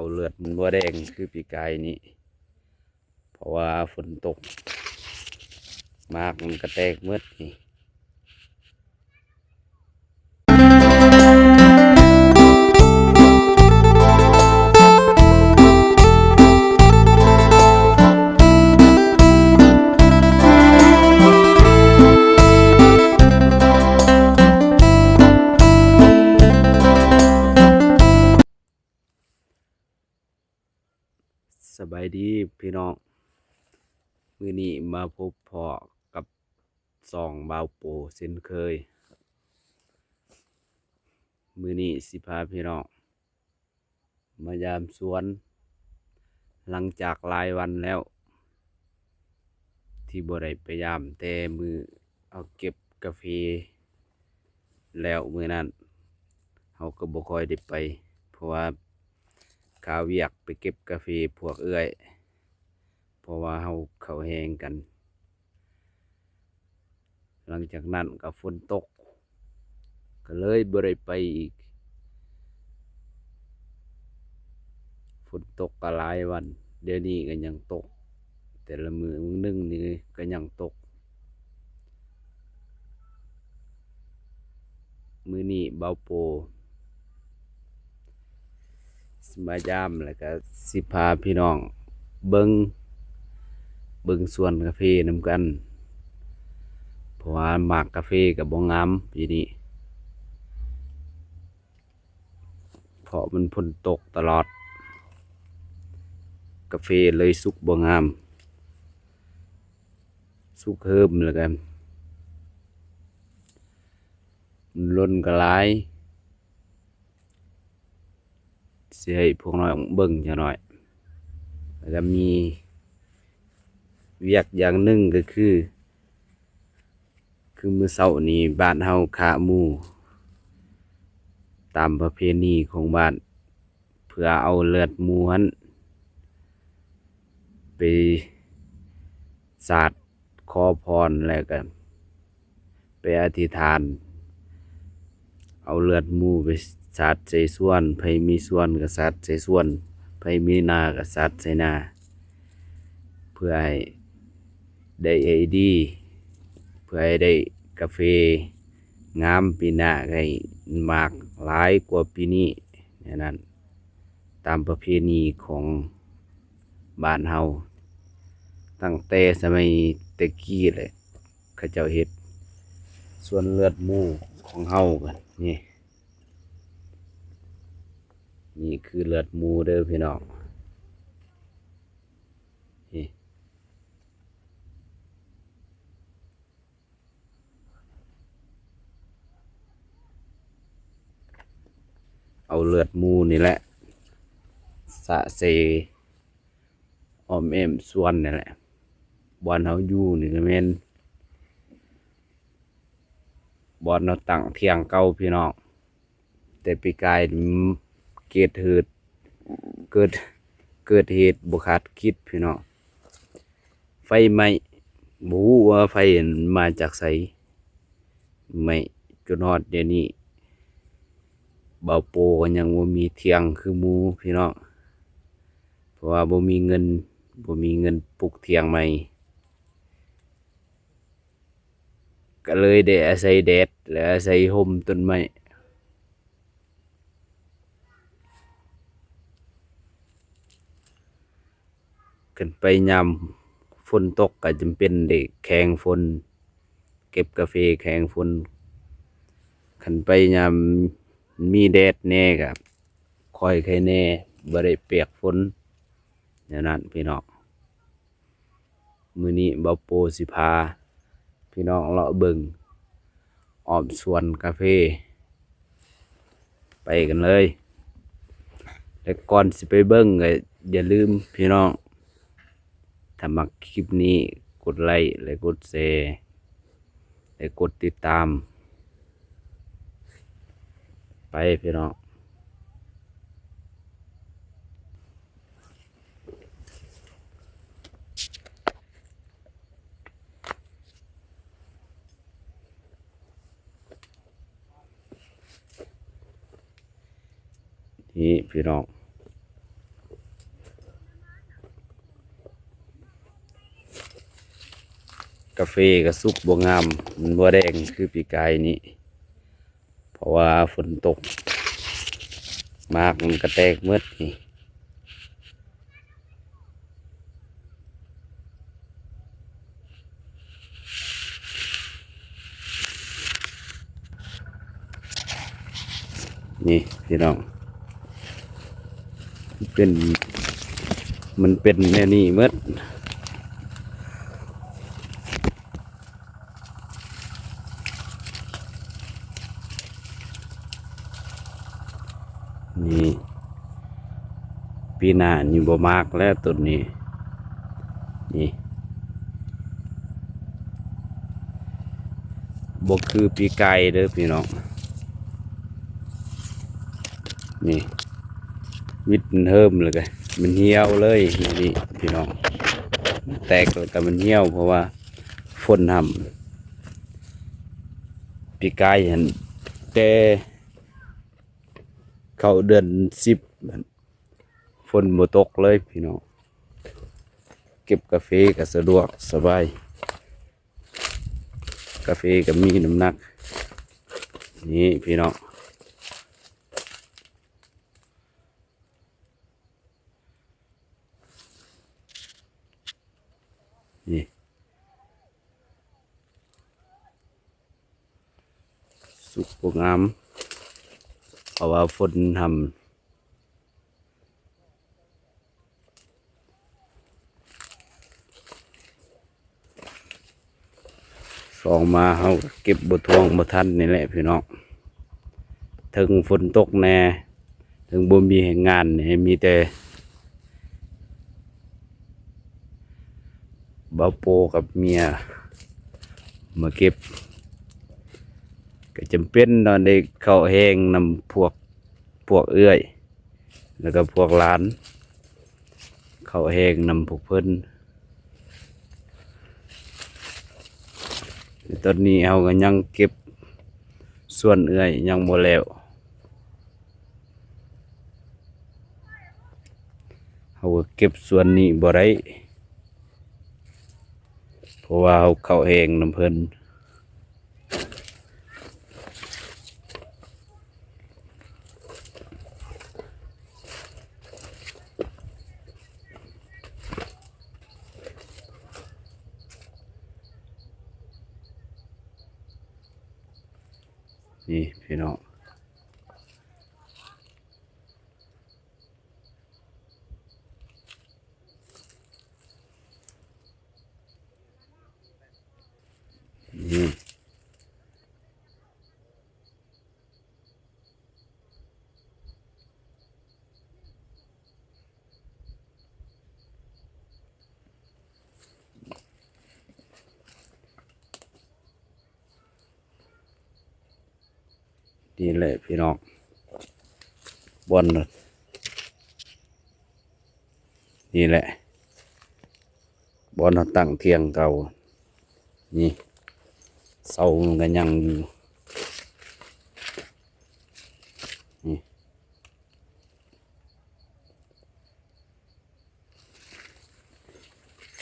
າວເລືອດມັນບໍ່ແດງຄືປີກາຍນີ້ ເພາະວ່າຝົນຕົກ ໝາກມັນກະແຕກໝົດນີ້. ສະບາຍດີພີ່ນ້ອງ, ມື້ນີ້ມາພົບພໍ້ກັບຊ່ອງບ່າວໂປເຊັ່ນເຄີຍ. ມື້ນີ້ຊິພາພີ່ນ້ອງມາຢາມສວນ ຫຼັງຈາກຫຼາຍວັນແລ້ວ ທີ່ບໍ່ໄດ້ໄປຢາມ ແຕ່ມື້ເຮົາເກັບກາເຟແລ້ວ ມື້ນັ້ນເຮົາກໍບໍ່ຄ່ອຍໄດ້ໄປ ເພາະວ່າຄາວຽກໄປເກັບກາເຟພວກເອື້ອຍ ເພາະວ່າເຮົາເຂົ້າແຮງກັນ. ຫຼັງຈາກນັ້ນກໍຝົນຕົກ ກໍເລີຍບໍ່ໄດ້ໄປອີກ. ຝົນຕົກກໍຫຼາຍວັນ ດຽວນີ້ກໍຍັງຕົກ ແຕ່ລະມື້ໜຶ່ງນີ້ກໍຍັງຕົກ. ມື້ນີ້ບ່າວໂປ ຊິມາຢາມ ແລ້ວກະຊິພາພີ່ນ້ອງເບິ່ງ ເບິ່ງສວນກາເຟນຳກັນ ເພາະວ່າໝາກກາເຟກໍບໍ່ງາມປີນີ້ ເພາະມັນຝົນຕົກຕະຫຼອດ ກາເຟເລີຍສຸກບໍ່ງາມ ສຸກເຫີມ ແລ້ວກະມັນຫຼົ່ນກໍຫຼາຍ. ຊິໃຫ້ພວກນ້ອງເບິ່ງຈັກໜ້ອຍ ແລ້ວກໍມີວຽກຢ່າງໜຶ່ງກໍຄື ຄືມື້ເຊົ້ານີ້ບ້ານເຮົາຂ້າໝູ ຕາມປະເພນີຂອງບ້ານ ເພື່ອເອົາເລືອດໝູຫັ້ນໄປສາດຂໍພອນ ແລ້ວກໍ ໄປອະທິຖານ ເອົາເລືອດໝູໄປສາດໃສ່ສວນ ໃຜມີສວນກໍສາດໃສ່ສວນ ໃຜມີນາກໍສາດໃສ່ນາ ເພື່ອໃຫ້ໄດ້ໃຫ້ດີ ເພື່ອໃຫ້ໄດ້ກາເຟງາມ ປີໜ້າໃຫ້ໝາກຫຼາຍກວ່າປີນີ້ ແນວນັ້ນ. ຕາມປະເພນີຂອງບ້ານເຮົາ ຕັ້ງແຕ່ສະໄໝແຕ່ກີ້ແຫຼະ ເຂົາເຈົ້າເຮັດ. ສ່ວນເລືອດໝູຂອງເຮົາກໍນີ້ ນີ້ຄືເລືອດໝູເດີພີ່ນ້ອງ ນີ້. ເອົາເລືອດໝູນີ້ແຫຼະ ສະເສອ້ອມແອ້ມສວນນີ້ແຫຼະ. ບ່ອນເຮົາຢູ່ນີ້ກໍແມ່ນ ບ່ອນເຮົາຕັ້ງຖຽງເກົ່າພີ່ນ້ອງ. ແຕ່ປີກາຍເກີດເຫດ ເກີດ ເກີດເຫດບໍ່ຄາດຄິດພີ່ນ້ອງ ໄຟໄໝ້ ບໍ່ຮູ້ວ່າໄຟມາຈາກໃສ ໄໝ້ຈົນຮອດດຽວນີ້ ບ່າວໂປກໍຍັງບໍ່ມີຖຽງຄືໝູ່ພີ່ນ້ອງ ເພາະວ່າບໍ່ມີເງິນ ບໍ່ມີເງິນປຸກຖຽງໃໝ່. ກໍເລີຍໄດ້ອາໄສແດດ ແລະ ອາໄສຮົ່ມຕົ້ນໄມ້. ຄັນໄປຍາມຝົນຕົກກໍຈຳເປັນໄດ້ແຂງຝົນ ເກັບກາເຟແຂງຝົນ. ຄັນໄປຍາມມີແດດແດ່ກໍຄ່ອຍໄຄແດ່ ບໍ່ໄດ້ປຽກຝົນ ແນວນັ້ນພີ່ນ້ອງ. ມື້ນີ້ບ່າວໂປຊິພາພີ່ນ້ອງເລາະເບິ່ງອ້ອມສວນກາເຟ ໄປກັນເລີຍ. ແລະ ກ່ອນຊິໄປເບິ່ງກໍຢ່າລືມພີ່ນ້ອງ ຖ້າມັກຄລິບນີ້ ກົດໄລ້ ແລະ ກົດແຊ ແລະ ກົດຕິດຕາມ ໄປພີ່ນ້ອງ. ນີ້ພີ່ນ້ອງ ກາເຟກໍສຸກບໍ່ງາມ ມັນບໍ່ແດງຄືປີກາຍນີ້ ເພາະວ່າຝົນຕົກ ໝາກມັນກໍແຕກໝົດນີ້. ນີ້ພີ່ນ້ອງ ເປັນ ມັນເປັນແນວນີ້ໝົດ. ນີ້ ປີໜ້ານີ້ບໍ່ໝາກແລ້ວຕົ້ນນີ້ ນີ້ ບໍ່ຄືປີກາຍເດີພີ່ນ້ອງ. ນີ້ ວິດມັນເຫີມແລ້ວກະມັນຫ່ຽວເລີຍ ນີ້ພີ່ນ້ອງ ແຕກແລ້ວກະມັນຫ່ຽວ ເພາະວ່າຝົນຫ້ຳ ປີກາຍຫັ້ນ ແຕ່ເຂົ້າເດືອນສິບຫັ້ນ ຝົນບໍ່ຕົກເລີຍພີ່ນ້ອງ. ເກັບກາເຟກໍສະດວກສະບາຍ ກາເຟກໍມີນ້ຳໜັກ ນີ້ພີ່ນ້ອງ ນີ້ ສຸກບໍ່ງາມ ເພາະວ່າຝົນຫ້ຳ. ສອງມາເຮົາກໍເກັບບໍ່ຖ້ວງບໍ່ທັນນີ້ແຫຼະພີ່ນ້ອງ ເຖິງຝົນຕົກແດ່ ເຖິງບໍ່ມີແຮງງານແດ່ ມີແຕ່ບ່າວໂປກັບເມຍມາເກັບ ກໍຈຳເປັນເນາະ ໄດ້ເຂົ້າແຮງນຳພວກ ພວກເອື້ອຍ ແລ້ວກໍພວກຫຼານ ເຂົ້າແຮງນຳພວກເພິ່ນ. ແຕ່ຕອນນີ້ເຮົາກໍຍັງເກັບສວນເອື້ອຍຍັງບໍ່ແລ້ວ ເຮົາກໍເກັບສວນນີ້ບໍ່ໄດ້ ເພາະວ່າເຮົາເຂົ້າແຮງນຳເພິ່ນ. ນີ້ພີ່ນ້ອງ ນີ້ ນີ້ແຫຼະພີ່ນ້ອງ ບ່ອນ ນີ້ແຫຼະ ບ່ອນເຮົາຕັ້ງຖຽງເກົ່າ ນີ້ ເສົາມັນກໍຍັງຢູ່ ນີ້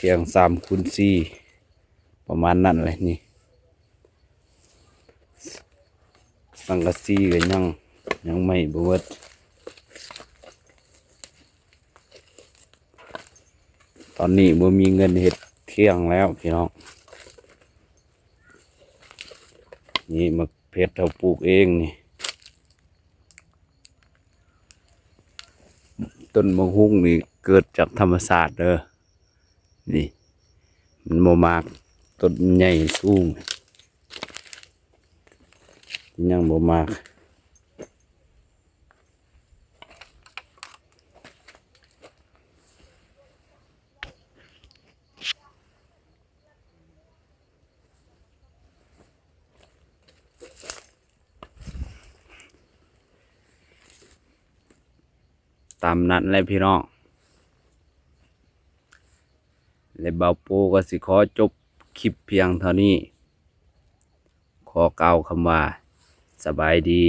ຖຽງສາມຄູນສີ່ ປະມານນັ້ນແຫຼະນີ້ ສັງກະສີກໍຍັງ ຍັງໄໝ້ບໍ່ເບິດ. ຕອນນີ້ບໍ່ມີເງິນເຮັດຖຽງແລ້ວພີ່ນ້ອງ ນີ້ໝາກເຜັດເຮົາປູກເອງນີ້ ຕົ້ນໝາກຮຸ່ງນີ້ເກີດຈາກທຳມະຊາດເດີ ນີ້ ມັນບໍ່ໝາກ ຕົ້ນໃຫຍ່ສູງ ຍັງບໍ່ໝາກ. ຕາມນັ້ນແຫຼະພີ່ນ້ອງ ແລະ ບ່າວໂປກໍຊິຂໍຈົບຄລິບພຽງເທົ່ານີ້ ຂໍກ່າວຄຳວ່າ ສະບາຍດີ.